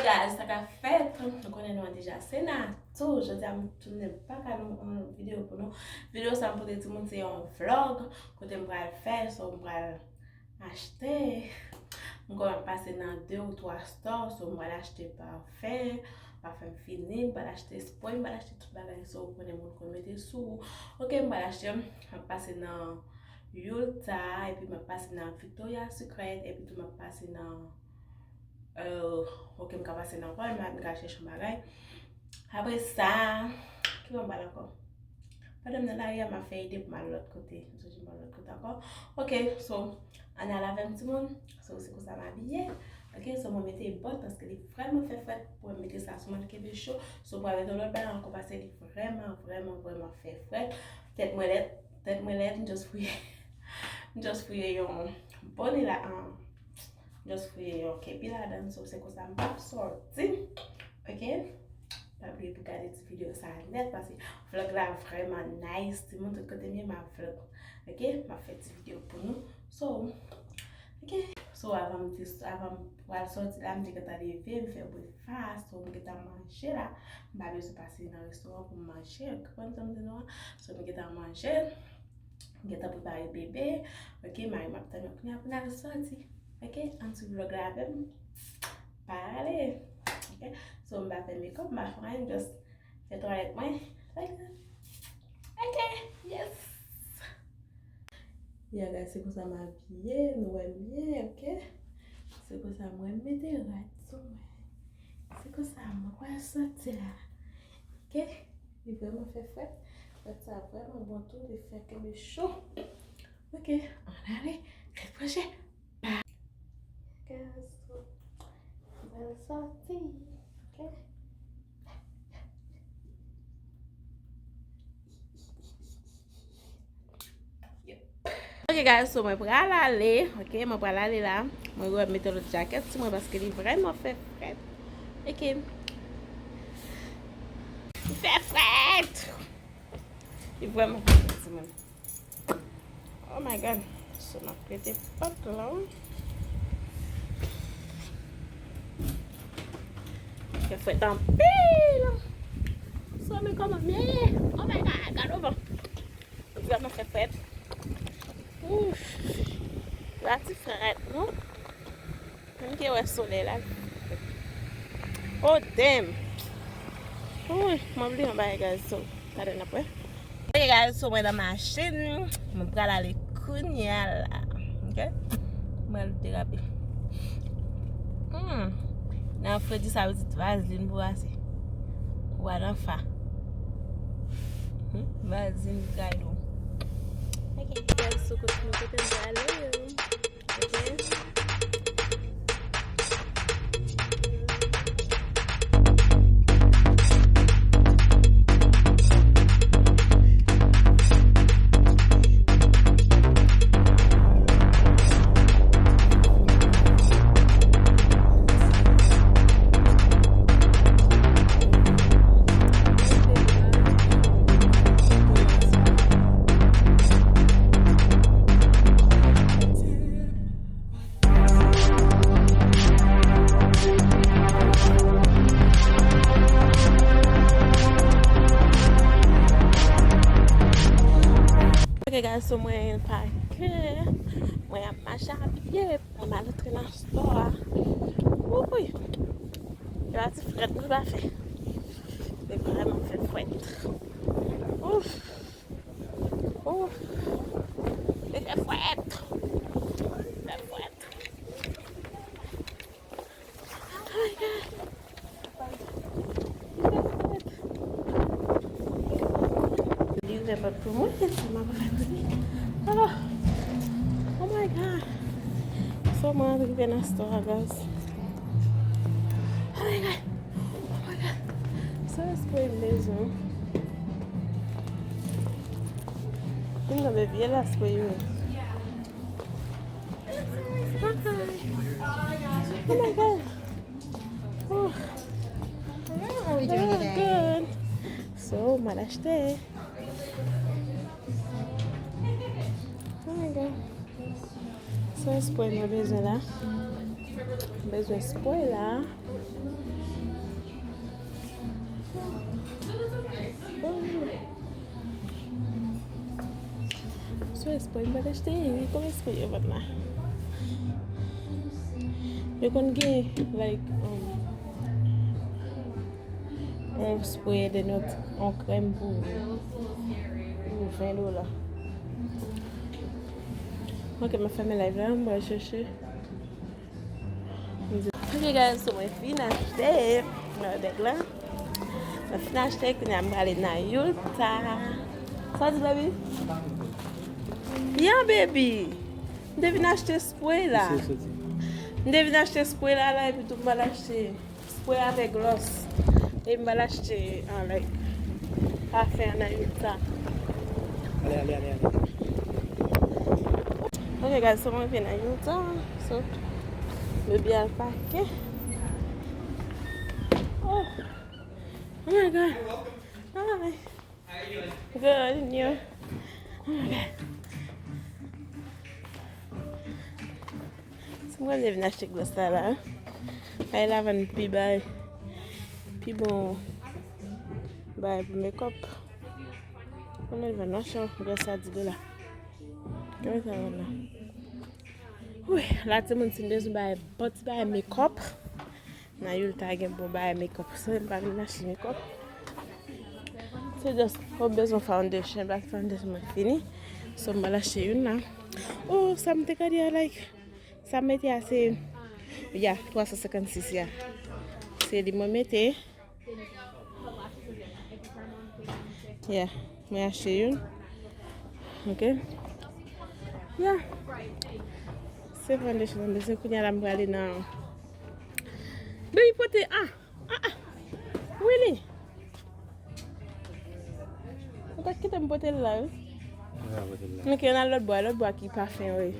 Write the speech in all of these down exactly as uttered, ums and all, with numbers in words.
Guys, sa k ap fèt, nou konnen nou an deja, se Natou. Jodi a m tounen bak a nou yon videyo pou nou. Videyo sa m pote timoun se yon vlog kote m pral fè, so m pral achte. M konn ap pase nan de ou twa store, so m pral achte pafen, pafen m fini, m pral achte spray, m pral achte tout bagay, so ou konnen moun konn mete sou ou. Ok, m pral achte, m ap pase nan Ulta, epi m ap pase nan Victoria's Secret, epi tou m ap pase nan Euh, ok, m ka pase nan Walmart, m ka chèche yon bagay. Apre sa, ki bò m pral ankò? Pandan m nan lari a, m ap fè ide pou m al lòt kote. M sonje m al lòt kote ankò. Ok, so, ann al avè m timoun. So, se konsa m abiye. Ok, so mwen mete bòt paske li vrèman fè frèt pou mwen mete sa sou mwen, li kenbe cho. So, m pral mete yon lòt bagay ankò paske li vrèman, vrèman, vrèman fè frèt. Tèt mwen lèd, tèt mwen lèd, m just fouye, m just fouye yon bone la, um, just fouye yon kepi ladan, so se konsa m p ap sòti. Ok? Pa bliye pou gade ti videyo sa a nèt, paske vlog la vrèman nice. Timoun, tout kote m ye, m ap vlog. Ok? M ap fè ti videyo pou nou. So, ok? So, avan m te, avan m pral sòti la, m te gentan leve, m fè breakfast, so m gentan manje la. M pa bezwen pase nan restoran pou m manje. Ou konprann sa m di nou an? So, m gentan manje. M gentan prepare bebe. Ok, mari m ap tann mwen kounye a pou n al sòti. Ok, ann swiv vlog la avè m. Pa ale. Ok, so m pa fè makeup, m pa fè anyen, m just fè twalèt mwen. Like that. Ok, yes. Yeah, guys, se konsa m abiye, nou wè m byen, ok? Se konsa mwen mete rad sou mwen. Se konsa mwen pral sòti la. Ok? Li vrèman fè frèt. Rad sa vrèman bon tou, li fè ke li cho. Ok, ann ale, ret branche. Guys, so, m pral sòti, ok? Ok, guys, so mwen pral ale, ok, mwen pral ale la. Mwen wè mete lòt jakèt sou mwen paske li vrèman fè frèt. Ok. Li fè frèt. Li vrèman fè frèt, timoun. Oh my God. So, m ap rete pòt lan. Fè frèt anpil. So, men kòman m ye? Oh my God, gade van. Vrèman fè frèt. Ouf. La ti frèt, non? M te wè solèy la. Oh, damn. Ui, mwen bliye yon bagay, guys, so, talè n ap wè. Ok, guys, so, mwen nan machin, mwen pral ale kounye a la. Ok? Mwen al derape. Hmm. Nan fredi sa yo di vazlin pou pase. Wa nan fa. Hmm? Vazlin kay ou. Ok, guys, so, kote nou kote m prale yo. Ok, guys, so mwen pake, mwen ap mache a pye, mwen al antre nan store a. Wouy! Yo a ti frèt nou pa fè. Li vrèman fè frèt. Ouf! Ouf! Li fè frèt. Fè frèt. Oh my God. Li fè frèt. Li ouvè pòt pou mwen, sa m ap rale. Oh! Oh my God. So mwen rive nan store a, guys. Oh my God. Oh my God. Sa spray m bezwen. Vin nan bebe la spray yo. Hi. Oh my God. Oh. How are we doing today? Good. So, mwen achte. Oh my God. So, spray mwen bezwen la. Bezwen spray la. Spray m pral achte, wi, konbyen spray yo vann la? Yo konn gen, like, um, yon spray, then yon, yon krèm pou, pou ven dola. Ok, m ap fèmen live la, m pral chèche. Ok, guys, so mwen fin achte. Mwen bèg la. Mwen fin achte, kounye a m prale nan Ulta. Sa w di, baby? Yeah, baby. M te vin achte spray la. M te vin achte spray la, la, epi tou m pral achte spray avèk gloss. E m pral achte, ah, like, pafen an nan Ulta. Ale, ale, ale, ale. Ok, guys, so mwen rive nan Ulta. So, baby al pake. Oh. Oh my God. Hi. Good, and you? Oh my God. Si mwen vle vin achte gloss la, la. Ay la vann pi bay, pi bon bay pou makeup. Konbyen l vann nan chan, gloss la dis dola. Konbyen sa vann la? Wi, la timoun si n bezwen bay, bon ti bay makeup. Nan Ulta gen bon bagay makeup. So, m pa vin achte makeup. Se just, ou bezwen foundation, black foundation mwen fini. So, m al achte youn la. Oh, sa m te ka di a, like, sa m mete a se, ya, twa san senkannsis ya. Se li mwen mete. Yeah, mwen achte youn. Ok. Yeah. Se foundation mwen bezwen, kounye a la m prale nan. Baby pote, ah, ah, ah. Willy. Ou pa kite m pote l la, wi. Mwen pa pote l la. Ok, nan lòt bò, lòt bò ki pafen, wi.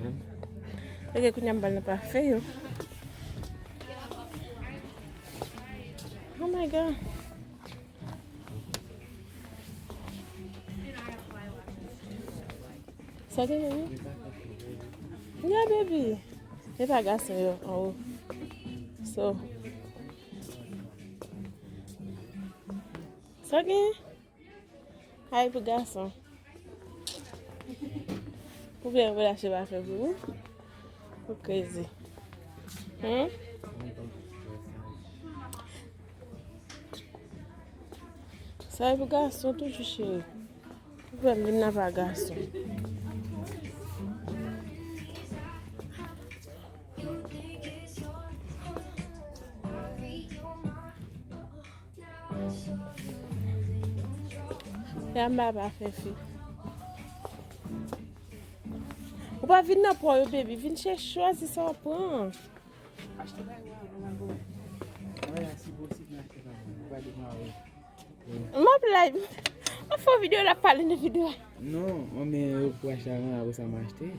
Ok, kounye a m pral nan pafen yo. Oh my God. Sa gen, baby? Yeah, baby. E pa gason yo anwo. So. Sa gen? Ay pou gason. Ou byen relache pa fè pou ou. Ou crazy. Hmm? Sa e pou gason toujou, cheri. Ou fè m vin nan pa gason. Yamba pa fè fi. Ou pa vin nan po yo, baby. Vin chèche chwazi sa w ap pran. Achte bagay ou a, ou a go. Wè, si posib, m achte bagay. Ou pa di mwen, wi. M ap live. M ap fè yon videyo, l ap pale nan videyo a. Non, mwen men yo pou achte avan, apre sa m achte.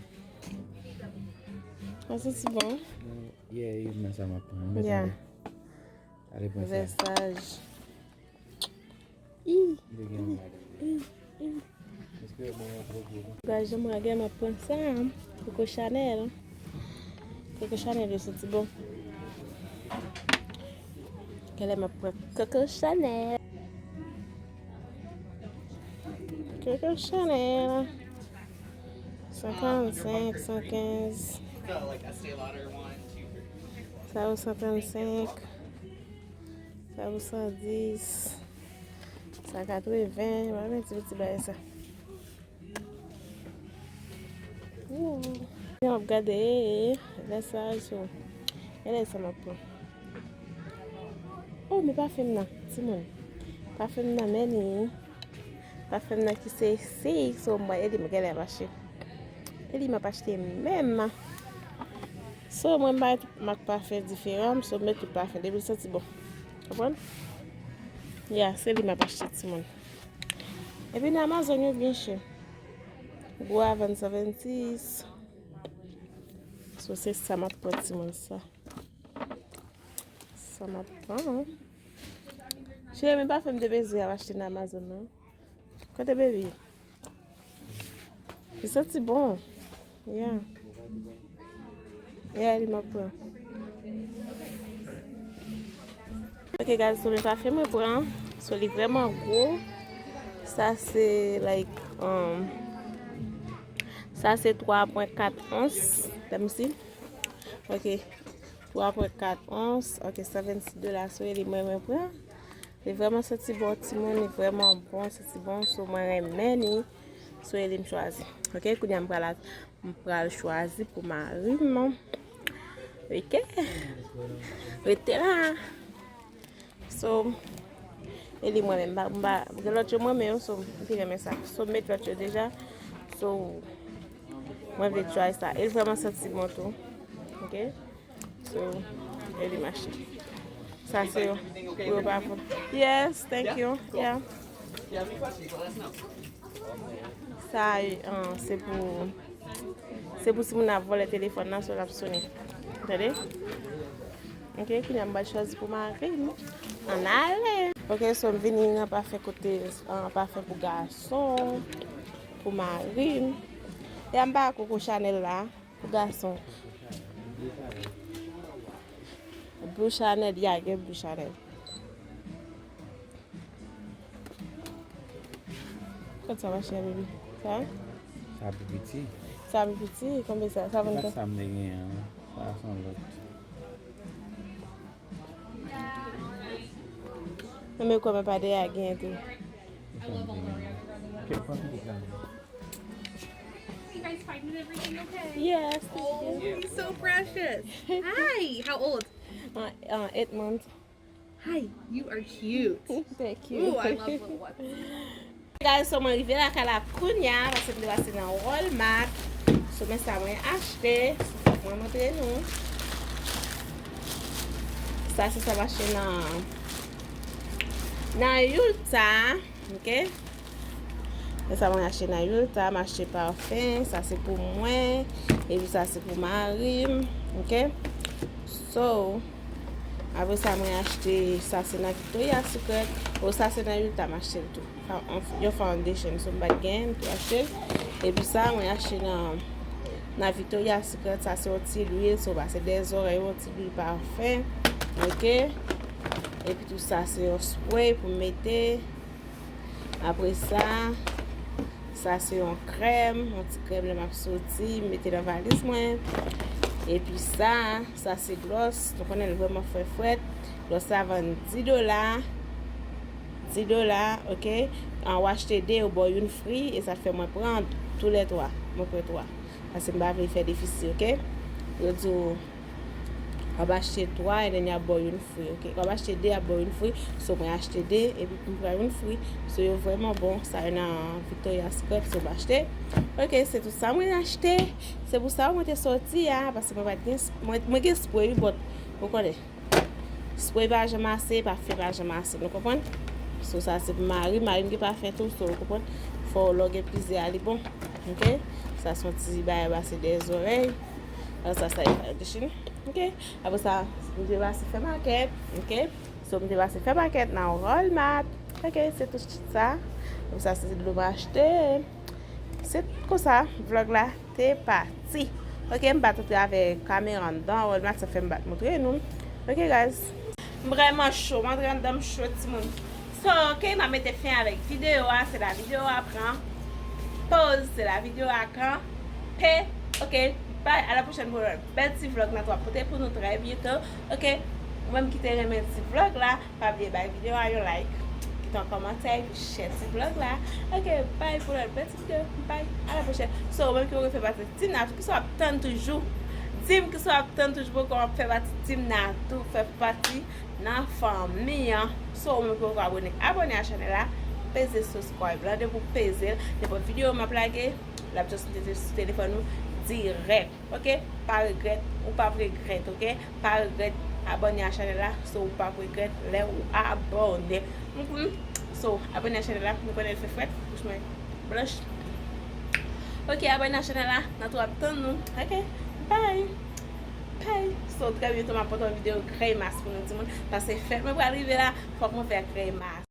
Sa santi bon. Non, yeah, yo nan sa m ap pran. Mwen mèt ale. Ale pran sa. Vèsaj. Ih, ih, ih, ih. Bagay jan mwen gen, m ap pran sa, Coco Chanel. Coco Chanel yo santi bon. Genlè m ap pran Coco Chanel. Coco Chanel. San karannsenk, san kenz. Sa yo san trannsenk. Sa pou san dis. Sa katreven. Mwen menm ti piti bagay sa. Wou. Mwen ap gade lè sa sou. E lè sa m ap pran. Oh, men pafen m nan, timoun. Pafen m nan, men ni. Pafen m nan ki se Six, so m wè e li m genlè ap achte. E li m ap achte menm. So, mwen m bay tout mak pafen diferan, so m met tout pafen depi l santi bon. Konprann? Ya, se li m ap achte, timoun. Epi nan Amazon yo byen chè. Gwo a vann san vennsis. So, se sa m ap pran, timoun, sa. Sa m ap pran. Cheri, men pafen m te bezwen ap achte nan Amazon nan. Kote baby? Li santi bon. Yeah. Yeah, li m ap pran. Ok, guys, so men pafen mwen pran. So, li vrèman gwo. Sa se, like, um, Sa se twa pwen kat ons. Let me see. Ok. Twa pwen kat ons. Ok, san vennsis dola. So, Eli, mwen, mwen pran. Li vrèman santi bon, timoun. Li vrèman bon, santi bon. So, mwen renmen li. So, Eli, m chwazi. Ok, kounye a m pral, m pral chwazi pou mari m. Ok. Rete la. So, Eli mwen menm, m pa, m pa, gen lòt yo mwen menm, so, m te renmen sa. So, m met lòt yo deja. So, mwen vle try sa. Eli vrèman santi bon tou. Ok? So, Eli mache. Sa se yo. Pou yo pa fon. Yes, thank you. Yeah. Sa, ah, se pou, se pou si moun ap vòlè telefòn nan, so l ap sonnen. Tande? Ok, kounye a m pral chwazi pou mari m. Ann ale. Ok, so m vini nan pafen kote, ah, pafen pou gason, pou mari m. E a m pa Coco Chanel la. Pou gason. Blue Chanel, ya, gen Blue Chanel. Kot sa mache a, baby? Sa? Sa pi piti. Sa pi piti? Konbyen sa? Sa vann kat? Sa m te genyen an. Sa se yon lòt. Mwen menm kwè mwen pa dèyè a genyen tou. Sa m te genyen an. Kèk fwa m te genyen. You guys finding everything okay? Yes, thank you. Oh, he's so precious. Hi, how old? Uh, uh, eight months. Hi, you are cute. Thank you. Ooh, I love little ones. Guys, so mwen rive lakay la kounya, paske m te pase nan Walmart. So, men sa mwen achte, so fòk mwen montre nou. Sa se sa m achte nan, nan Ulta. Ok. Men sa mwen achte nan Ulta, m achte pafen, sa se pou mwen, epi sa se pou mari m. Ok. So, apre sa mwen achte, sa se nan Victoria's Secret, o sa se nan Ulta m achte l tou. Fa-, on, yon foundation, so m pa t gen, m tou achte l. Epi sa mwen achte nan, nan Victoria's Secret, sa se yon ti lwil, so pase dèzòrèy, yon ti lwil pafen. Ok. Epi tou sa se yon spray pou m mete. Apre sa, sa se yon krèm, yon ti krèm lè m ap soti, m mete nan valiz mwen. Epi sa, sa se glòs, nou konnen l vrèman fre frèt. Glòs la vann dis dola, dis dola, ok. An, w achte de, yo ba w youn fri, e sa fè mwen pran toulètwa, mwen pran twa. Paske m pa vle fè defisi, ok. Yo di w, w ap achte twa, and then y ap ba w youn fri, ok. W ap achte de, y ap ba w youn fri. So, mwen achte de, epi pou m pran youn fri. So, yo vrèman bon. Sa yo nan Victoria's Secret, so, m achte. Ok, se tout sa mwen achte. Se pou sa mwen te soti a, paske mwen pa t gen, mwen, mwen gen spray, wi, but, ou konnen. Spray pa janm ase, pafen pa janm ase, nou konprann? So, sa se pou mari, mari m gen pafen tou, so, ou konprann? Fò lè w gen plizyè a, li bon. Ok? Sa se yon ti bagay pase dèyè zòrèy. Sa, sa e foundation. Ok? Apre sa, m te pase fè makèt. Ok? So, m te pase fè makèt nan Walmart. Ok, se tout sa. Apre sa, se dlo m achte. Se konsa, vlòg la te pati. Ok, m pa t antre avè kamera anndan, Walmart, sa fè m pa t montre nou. Ok, guys. M vrèman cho, m antre anndan, m cho, timoun. So, ok, m ap mete fen avèk videyo a, se la videyo a pran poz, se la videyo a kanpe. Ok, bye, a la pwochèn pou yon bèl ti vlòg nan tou ap pote pou nou trè byento. Ok, ou menm ki te renmen ti vlòg la, pa bliye bay videyo a yon like, kite yon kòmantè, epi share ti vlòg la. Ok, bye pou lòt bèl ti videyo. Bye, a la pwochèn. So, ou menm ki poko fè pati team nan tou, kisa w ap tann toujou? Di m kisa w ap tann toujou, poko ap fè pati team nan tou, fè pati nan fanmi an. So, ou menm ki poko abòne, abòne a chanèl la, peze subscribe la, depi w peze l, nenpòt videyo m ap lage, l ap just monte sou telefòn ou dirèk. Ok? Pa regrèt, ou p ap regrèt, ok? Pa regrèt abòne a chanèl la, so ou p ap regrèt lè ou abòne. Mhm. So, abòne a chanèl la, nou konnen l fè frèt, bouch mwen blanch. Ok, abòne a chanèl la, nan tou ap tann nou. Ok, bye. Bye. So, trè byento, m ap pote yon videyo kremas pou nou, timoun. Paske fèt mwen pral rive la, fòk mwen fè kremas.